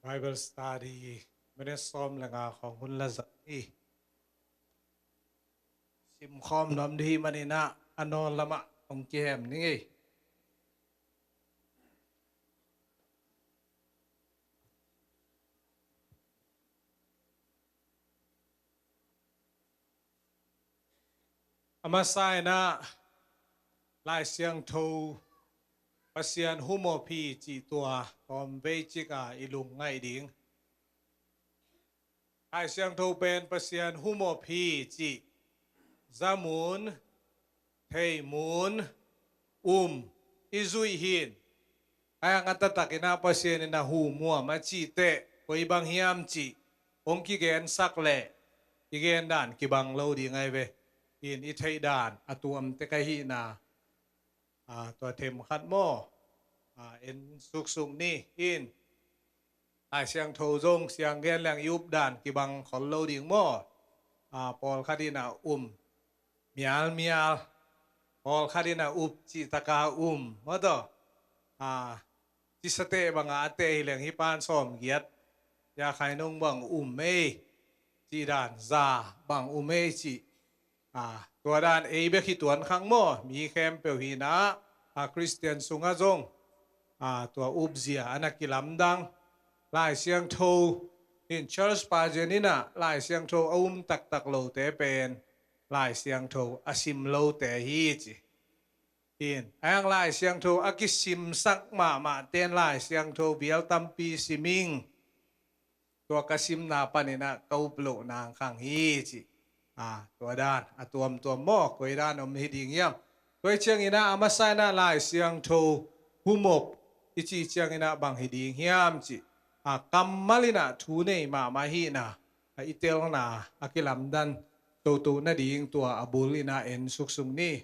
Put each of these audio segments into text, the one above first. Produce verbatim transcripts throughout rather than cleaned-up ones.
Bible study minute sawm le nga khawng hun la zat hi. Simkhawm nuam dih hi maninah a nawn lamah hong kihem ning ei. A masa inah Lai Siangtho Pasian humop hi cih tua tawmvei cika i lungngaih ding. Lai Siangtho pen Pasian humop hi cih zamun, theimun, um i zuih hin. Ai ang a taktak inah Pasian inah humuam a cih teh koi bang hiam cih hong kigensak leh i gendan kibang lo ding ai ve. In i theihdan a tuamte ka hihna, tua themkhat maw, en suksuk ni in. Lai Siangtho zong siang gen leng i updan kibang khol lo ding maw? Pawlkhat inah um mialmial, pawlkhat inah up cihtaka um maw taw. Cisate banga a teh hi leng hi pan sawmgiat ya khainung bang um ei, cihdan za bang um ei cih. Tua dan ei bek hi tuan khang maw, mi khempeuh hinah a Khristian sungah zong tua upzia a na kilamdang. Lai Siangtho in church pazian inah Lai Siangtho a um taktak lote pen Lai Siangtho a sim lote hi ci. In ai ang Lai Siangtho a kisimsak mahmah ten Lai Siangtho bial tampi siming. Tua ka simna paninah ka up loh nang khang hi ci. Tua dan a tuamtuam maw, koi dan om hi ding hiam? Tua hi cianginah a masa inah Lai Siangtho humop i cih cianginah bang hi ding hiam ci. Kammal inah thu nei mahmah hihna, i telna a kilamdan toto nading tua a bul inah en suksuk ni.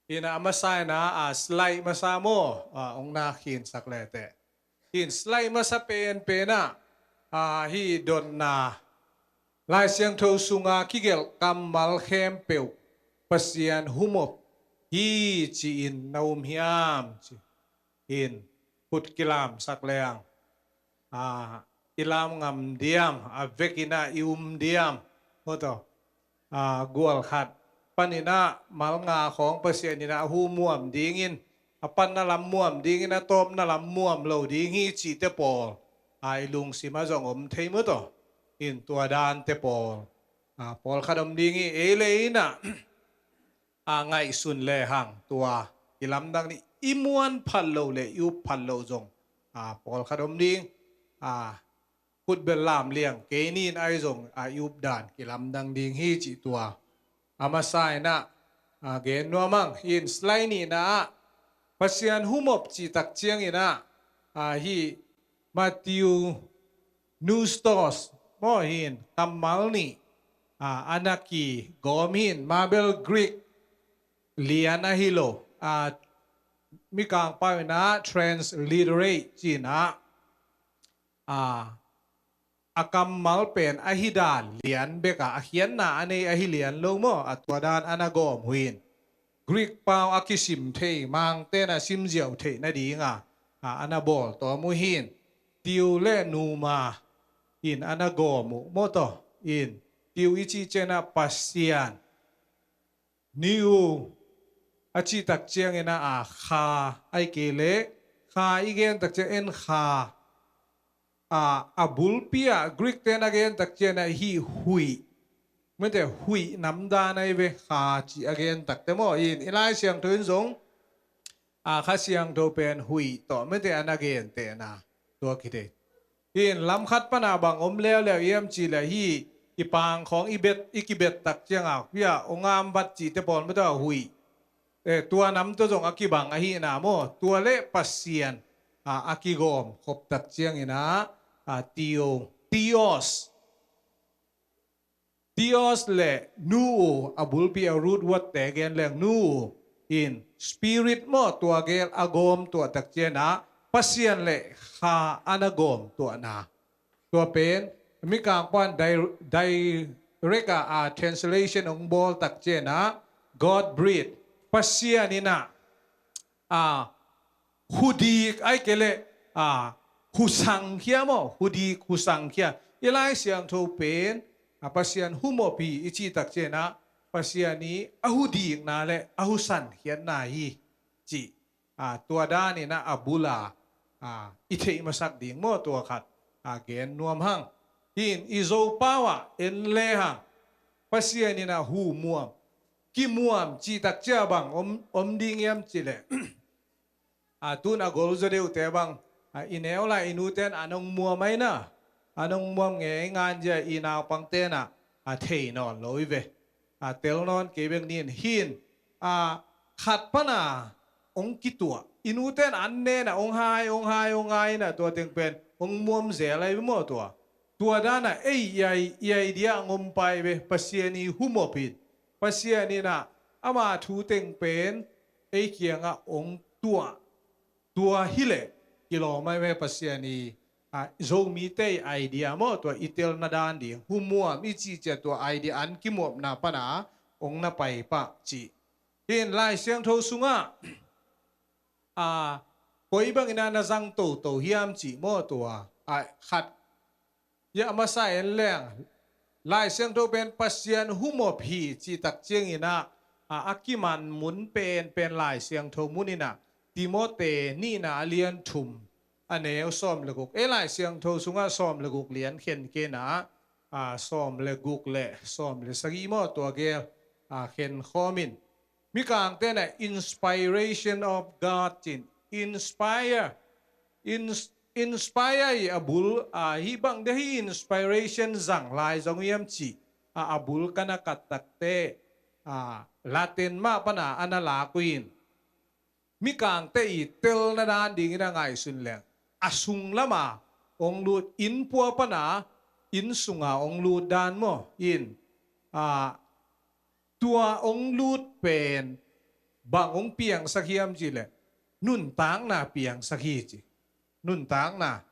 Hinah a masa inah a slide masa maw, ong na khinsak leteh. Hin slide masa penpenah hi dotna Lai Siangtho sunga kigelh kammal khempeuh Pasian humop hi ci-in na um hiam ci. In khut kilamsak leng i lam ngam diam, a vekinah i um diam? Maw taw. Gual khat paninah mal nga khawng Pasian inah a humuam dingin, a panna lam muam dingin a tawpna lam muam lo ding hi cihte pawl i lungsimah zong om thei maw taw. In tua dante pawl pawlkhat om ding hi. Ei le ei inah a ngaihsun lehang tua i lamdang ni, i muan phat lo le i up phat lo zong pawlkhat om ding. Khutbel lam liang kei nin ai zong i updan kilamdang ding hi cih tua a masa inah gen nuam ang. In slide nihna ah Pasian humop cihtak cianginah hi Matthew Nustos maw, hin kammal nih a na kigawm hin, mabel Greek lian ahi lo, Mikang pau inah transliterate cinah a kammal pen ahi dan lian beka a khiatna a nei ahi lian lo maw, a tua dan a na gawm uh in. Greek pau a kisim thei, Mangte na simziau theih nadinga a na bawl tawm uh hin. Tiu le numa in a na gawm uh maw taw. In tiu i cih cianah Pasian. Niu a cihtak cianginah a kha ai kei leh kha i gentak ciang en kha a bulpi ah Greek ten a gentak cianah hih huih. Mete huih namdan ai ve kha cih a gentakte maw. In i Lai Siangtho in zong a Kha Siangtho pen huih tawh mete a na gentehna tua kithei. Hin lamkhat pana bang om leuleu hiam cihleh hih i pang khawng i bet, i kibettak cianga hia ongam vat cihte pawl mete huih. Tua namte zong a kibang ahihna maw, tua le Pasian a kigawm khoptak cianginah a tiu, tios. Tios le nu uh a bulpi a root word te gen leng nu uh in spirit maw, tua gel a gawm tuahtak cianah Pasian le kha a na gawm tuahna. Tua pen Mikang pan direct a translation ong bawltak cianah God breathe, Pasian inah a hudik ai kei leh a husangkhia maw, hudik husangkhia. I Lai Siangtho pen a Pasian humop hi i cih takcianah Pasian i a hudikna le a husankhiatna hi cih, a, tua daninah a bula, a, i theih masak ding maw, tua khat, a, gen nuam hang. Hin i Zopau ah en le hang, Pasian inah humuam, kimuam cih takcia bang om, om ding hiam cileh, a, tun a gol zaw deuhte bang, a, i neu lai i nuten a nong muam aina, a nong muam ngei ngan zia i naupangtenah a thei nawn lo i ve. A, tel nawn kei bek nin hin, a, khat pana ong kituah, i nuten an nena ong hai, ong hai, ong hai na tua teng pen ong muam zel ai maw tua. Tua dana ei i ai, i ai dia ngom pai ve, Pasian i humop hin. Pasian inah ama thu teng pen ei kiangah ong tuah. Tua hileh kilawm ai ve, Pasian i, a, Zomite i idea maw, tua i telna dan ding, humuam i cihcia tua idea an kimuapna pana ong na pai pah cih. Hin Lai Siangtho sungah, a, koi bangin a na zang toto hiam cih maw tua, a, khat, ya, a masa en leng, Lai Siangtho pen Pasian humop hi cih takcianginah, a, a kiman mun pen, pen Lai Siangtho muninah Timote nihna a lian thum, a neu sawm le guk. Ei Lai Siangtho sungah sawm le guk lian khen kei na, a, sawm le guk le sawm le sagih maw tua gel, a, khen khawmin. Mikang tena inspiration of God cin, inspire, ins-, inspire i a bul, a, hi bang de hi inspiration zang lai zong hiam cih, a, a bul kana kat takte, a, Latin mah pana ana lak uh in. Mikangte i telna dan dingin a ngaihsun leng, a sung lama ong lut, inn pua pana inn sunga ong lut dan maw in, a, tua ong lut pen bang ong piangsak hiam cileh, nuntakna piangsak hi ci. Nuntakna.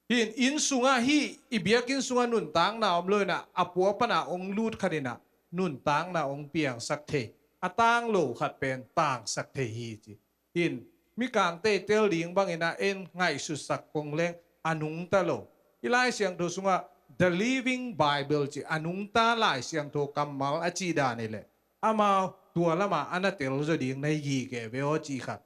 Hin inn sungah hi, i biakinn sungah nuntakna om lo inah, a pua pana ong lut khat inah nuntakna ong piangsak thei, a tang lo khat pen tangsak thei hi ci. Hin Mikangte i tel ding banginah en ngaihsutsak kong leng a nungta lo. I Lai Siangtho sungah The Living Bible ci, a nungta Lai Siangtho kammal a cih dan hileh, amau tua lama ana tel zaw ding na hi gige ve aw cih khat.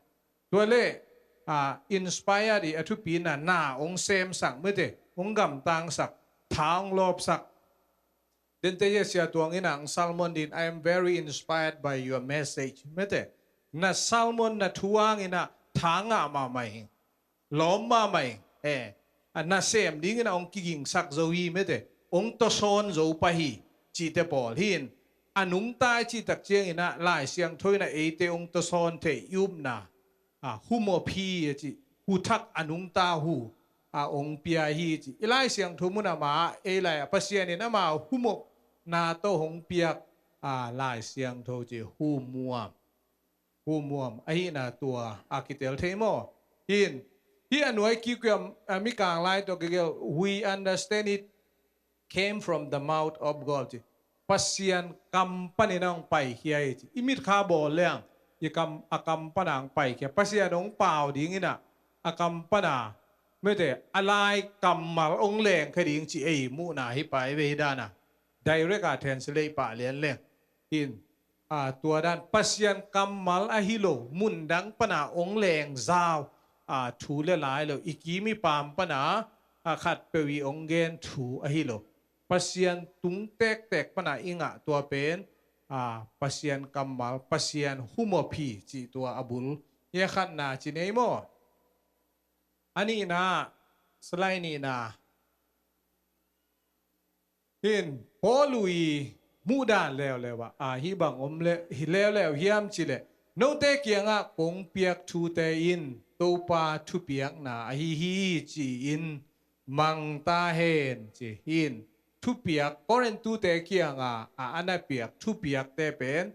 Tua le, a, inspired i a thupina na ong semsak mete, ong gamtangsak, tha ong lawpsak. Dente ya sia tuang inah Salmon din, "I am very inspired by your message." Mete, na Salmon na thu ang inah tha ngah mahmah ing, lawm mahmah ing. Eh, a nasem ding inah ong kigingsak zo hi mete, ong tawsawn zo pah hi, cihte pawl hin. A nungta i cih takciang inah Lai Siangtho inah eite ong tawsawn thei i upna, a, humop hi a ci, huthak a nungta hu, a, ong pia hi ci. I Lai Siangtho mun ama ei lai a Pasian in ama humopna tawh hong piak, a, Lai Siangtho ci, humuam. Humuam ahina tua a kitel thei maw? Hin, hi a nuai kikiam, a, Mikang lai tawh kigel, "We understand it came from the mouth of God," ci. Pasian kam panin a hong paikhia hi ci. I mitkha bawl leng, i kam, a kam pana hong paikhia. Pasian hong pau ding inah, a kam pana, mete, a lai kammal hong lengkhia ding ci ei muhna hi pai ve hi dana. Direct a translate pah lian leng. Hin, a, tua dan Pasian kammal ahi lo, mundang pana ong lengzau, a, thu le lai lo, i kim i pam pana, a, khatpeuh i ong gen thu ahi lo. Pasian tung tektek pana i ngah tua pen, a, Pasian kammal, Pasian humop hi cih tua a bul. Hia khatna ci nei maw? A nihna, slide nihna. Hin, Paul i muhdan leuleu ah, a, hih bang om le, hi leuleu hiam cileh, note kiangah kong piak thute in Topa thupiakna ahi hi ci-in mang ta hen ci. Hin, thupiak Korintute kiangah, a, ana piak thupiakte pen,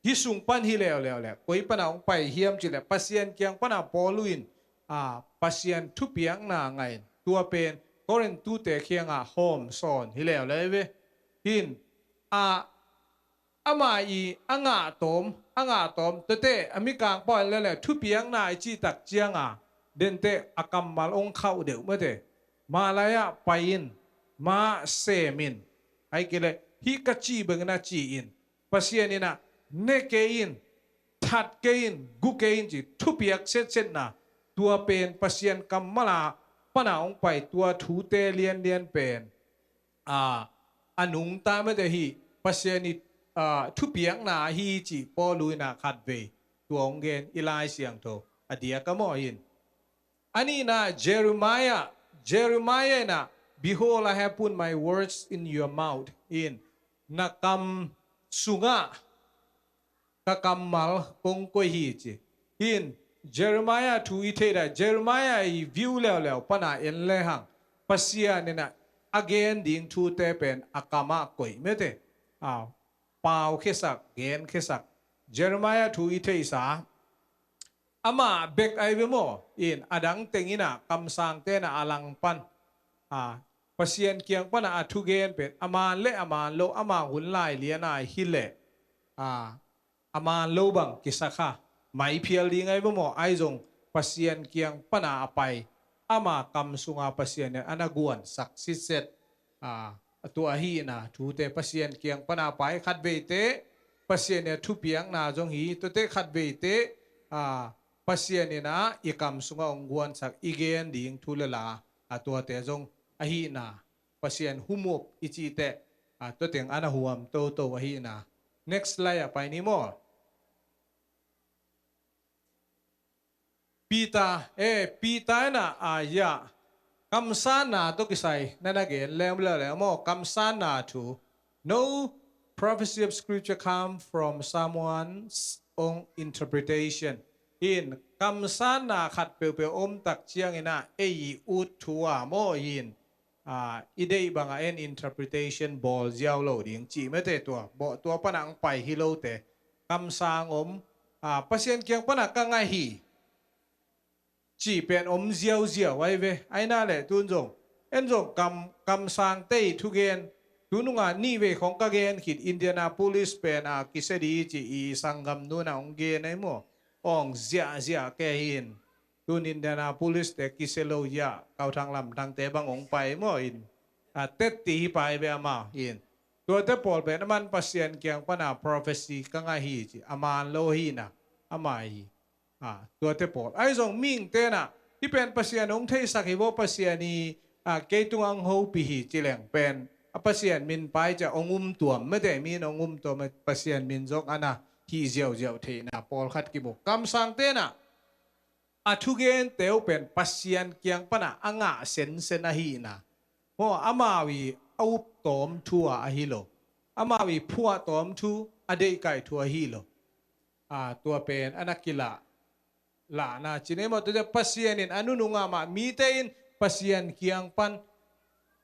hih sung pan hi leuleu leh, koi pana hong pai hiam cileh, Pasian kiang pana Paul in, a, Pasian thupiakna ngah in, tua pen Korintute kiangah hawm sawn hi leuleu ve. Hin, a, ama i a ngah tawm, a ngah tawm, tete, a Mikang pau leuleu, thupiakna i cih takcianga, denteh a kammal hong khauh deuh mate. Mah lai-ah pai in, mah sem in, ahih kei leh hih ka cih bangin a ci in, Pasian in ah ne kei in, that kei in, gu kei in ci thupiak setsetna, tua pen Pasian kammal a pana hong pai tua thute lianlian pen a, a nungta mate hi. Pasian i, a, thupiakna ahi cih Paul in ah khatvei tua hong gen i Lai Siangtho a diak a maw in. A nihna Jeremiah, Jeremiah in ah, "Behold, I have put my words in your mouth," in, na kam sungah ka kammal kong koih hi ci. Hin Jeremiah thu i theih dan, Jeremiah i view leuleu pana en lehang, Pasian in ah a gen ding thute pen a kamah koih mate. A, paukhiasak, genkhiasak. Jeremiah thu i theihsa, amah bek ai ve maw in, a dang teng in ah kamsangte in ah a langpan, a, Pasian kiang pana a thugen pen a man le a man lo, ama hun lai lian a hileh, a, a man lo bang kisa kha, maiphial ding ai ve maw, ai zong Pasian kiang pana a pai, ama kam sunga Pasian in a na guansak sitset. A, a tua ahihna thute Pasian kiang pana a pai, khatveite Pasian in a thupiakna zong hi, tuate khatveite, a, Pasian in ah i kam sungah hong guansak, i gen ding thu le la, a, tuate zong ahihna, Pasian humop i cih teh, a, tua teng a na huam toto ahihna. Next slide ah pai ni maw. Peter, eh, Peter in ah, a, ya, kamsanna tawh kisai na na gen leuleu maw, kamsanna thu. No prophecy of scripture come from someone's own interpretation. In, kamsanna khat peuhpeuh om tak ciangin ah ei i ut thu a maw in, a, i deih bangah en interpretation bawl ziau lo ding cih mate tua. Bawl tua pana hong pai hi lote. Kamsang om, a, Pasian kiang pana ka ngah hi cih pen om ziauziau ai ve. Ai na le tun zong, en zong kam, kamsangte i thugen, tu nunga nihvei khong ka gen khit Indianapolis pen a kisia di ci i sanggam nuna hong gen ai maw. Ong ziahziah ke hin. Tun Indianapolis te kisia lo ya, Kau Thang Lam Thang te bang hong pai maw in. A, tet ti hi pai ve ama in. Tuate pawl pen aman Pasian kiang pana prophecy ka ngah hi ci. A man lo hi na. Ama hi. A, tuate pawl. Ai zong mihingte na, hih pen Pasian hong theisak hi vaw, Pasian i, a, kei tungah hong hopih hi ci leng pen, a, Pasian min pai ciah hong um tuam mate, min hong um tuam, Pasian min zong a na hi ziauziau theihna pawlkhat kimu. Kamsangte na, a thugente uh pen Pasian kiang pana a ngah sensen ahihna. Maw, amau i a up tawm thu a ahi lo. Amau i phuah tawm thu, a deihkaih thu ahi lo. A, tua pen a na kilah lahna ci nei maw, tua ciah Pasian in a nunung a mah mite in Pasian kiang pan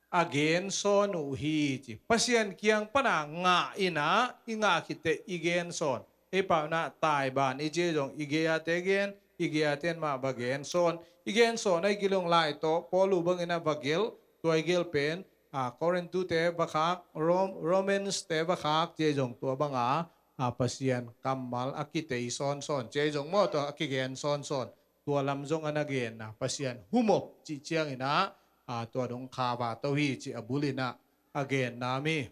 a gensawn uh hi ci. Pasian kiang pana ngah in ah i ngah khitteh i gensawn. Ei pau in ah taiban i ci zong i gei-ate gen, i gei-ate in mah va gensawn. I gensawn a i kilong lai tawh Paul uh bangin ah va gelh, tua i gelh pen, a, Korinthute va khak, Rom-, Romans te va khak ci zong tua banga, a, Pasian kammal a kitei sawnsawn ci zong maw, tua a kigen sawnsawn. Tua lam zong a na genna, Pasian humop cih ciangin ah, a, tua dong kha va to hi cih a bul in ah a genna mi.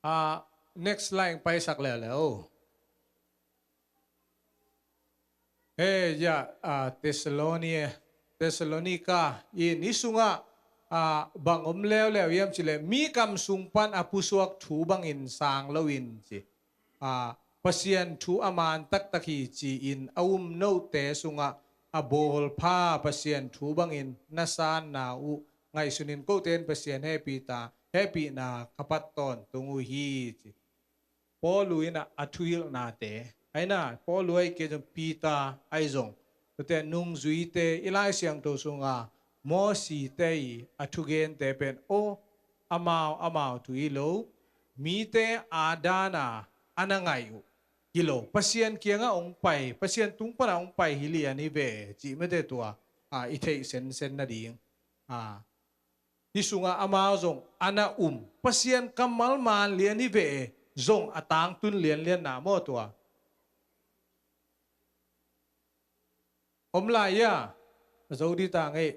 A, next line paisak leuleu. He, ya, a, Thessalonia, Thessalonica in hih sungah, a, bang om leuleu hiam cih leh mi kam sung pan a pusuak thu bangin sang loin ci. A, Pasian thu a man taktak hi ci-in a um note sungah a bawlpha Pasian thu bangin na sanna uh ngaihsun in, kote in Pasian hehpih ta, hehpihna ka pat tawntung uh hi ci. Paul uh in ah a thuhilhnate, ai na, Paul uh ahi kei zong Peter ahi zong, tuate nungzuite, i Lai Siangtho sunga Mosite i a thugente pen, aw, amau, amau thu hi lo, mite a dana a na ngaih uh hi lo, Pasian kiangah hong pai, Pasian tung pana hong pai hi lian hi ve cih mate tua, a, i theih sensen nading. A, hih sungah amau zong a na um, Pasian kammal man lian hi ve, zong a tangtun lianlianna maw tua. Om lai ia, a zo di ta ngei.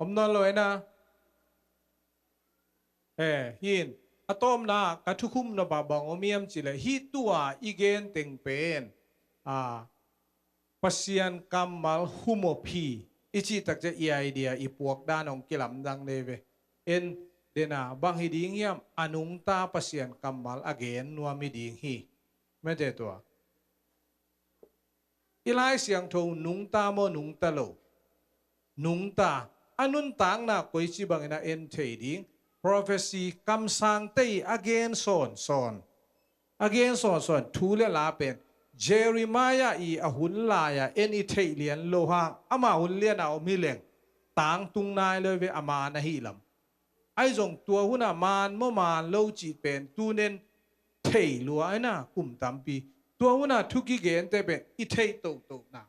Om nawn lo ena. Eh, hin, a tawpna ka thukhum nop ah bang om hiam cih leh, hih tua i gen teng pen, a, Pasian kammal humop hi i cih tak ciang i idea, i puak dan hong kilamdang nei ve. En, dena bang hi ding hiam, a nungta Pasian kammal a gen nuam hi ding hi. Mete tua. I Lai Siangtho nungta maw, nungta lo? Nungta. A nuntakna koici bangin a en thei ding? Prophecy, kamsangte i a gen sawnsawn, a gen sawnsawn thu le la pen Jeremiah i a hun lai-a en i theih lian lo hang, ama hun liana om hi leng tangtung nai lo ve, a man ahih lam. Ahi zong tua huna man maw man lo cih pen tunen thei lua ena, kum tampi. Tua huna thu kigente pen i theih tohtohna,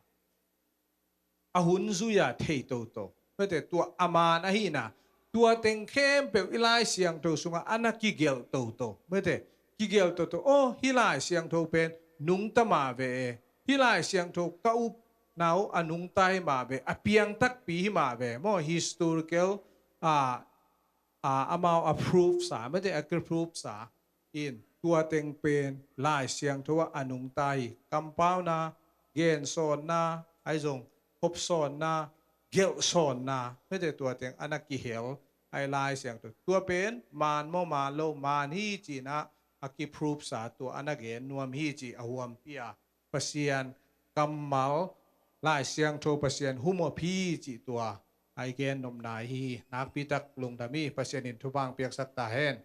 a hun zui-a thei toto. Mete, tua a man ahihna, tua teng khempeuh i Lai Siangtho sungah a na kigelh toto. Mete, kigelh toto. Oh, hih Lai Siangtho pen nungta mah ve e. Hih Lai Siangtho ka upna uh a nungta hi mah ve, a piang takpi hi mah ve. Maw, historical, a, a, amau a proof sa, mete, a ki proof sa. In, tua teng pen Lai Siangtho ah a nungta hi. Kampauna, gensawnna, ahi zong hopsawnna, gelhsawnna, mete, tua teng a na kihel ahi Lai Siangtho. Tua pen man maw man lo, man hi cihna a ki proof sa, tua a na gen nuam hi cih a huampi a, Pasian kammal, Lai Siangtho Pasian humop hi cih tua a i gen nopna hi hi. Nakpi tak lungdam hi. Pasian in thupha piaksak ta hen.